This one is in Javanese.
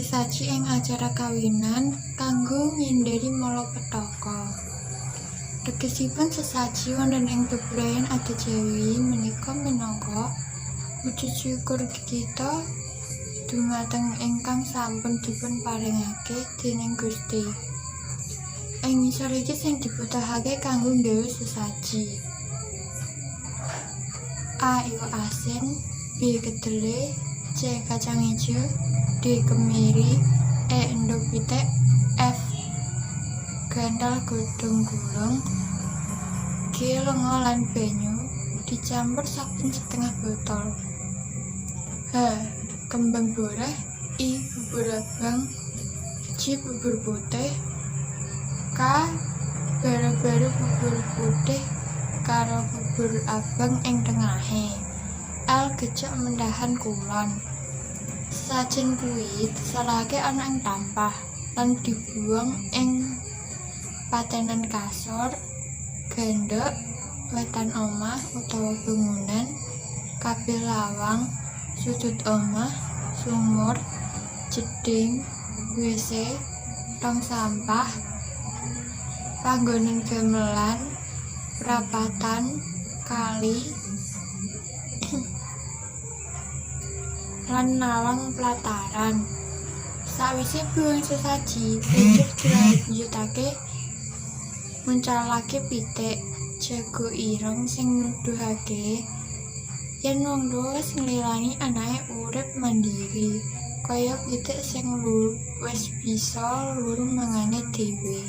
Sesaji ing acara kawinan kanggo ngindari malapetaka. Tegesipun sesaji wonten ing bebrayan adat Jawi menika minangka wujud syukur kita dumateng ingkang sampun dipunparingake dening Gusti. Ing ngisor iki sing dibutuhake kanggo nggawe sesaji. A. Iwak asin, B. Kedele, C. Kacang ijo, D. Kemiri, E. Endhog pitik, F. Ganthal godhong gulung, G. Lenga lan banyu dicampur saben setengah botol. H. Kembang boreh, I. Bubur abang, J. Bubur putih, K. Bara-bara bubur putih karo bubur abang ing tengahe. L. Gejok mentahan kulon. Sesajen kuwi diserahake ana ing tampah lan dibuwang ing patenan kasur, gandhok, wetan omah utawa bangunan, kabeh lawang, sudut omah, sumur, jeding, WC, tong sampah, panggonan gamelan, prapatan, kali, lan lawang plataran. Sawise buwang sesaji banjur dilanjutake nguncalake pitik jago ireng sing nuduhake yen wong tuwa wis nglilani anake urip mandiri kaya pitik sing wis bisa luru mangane dhewe.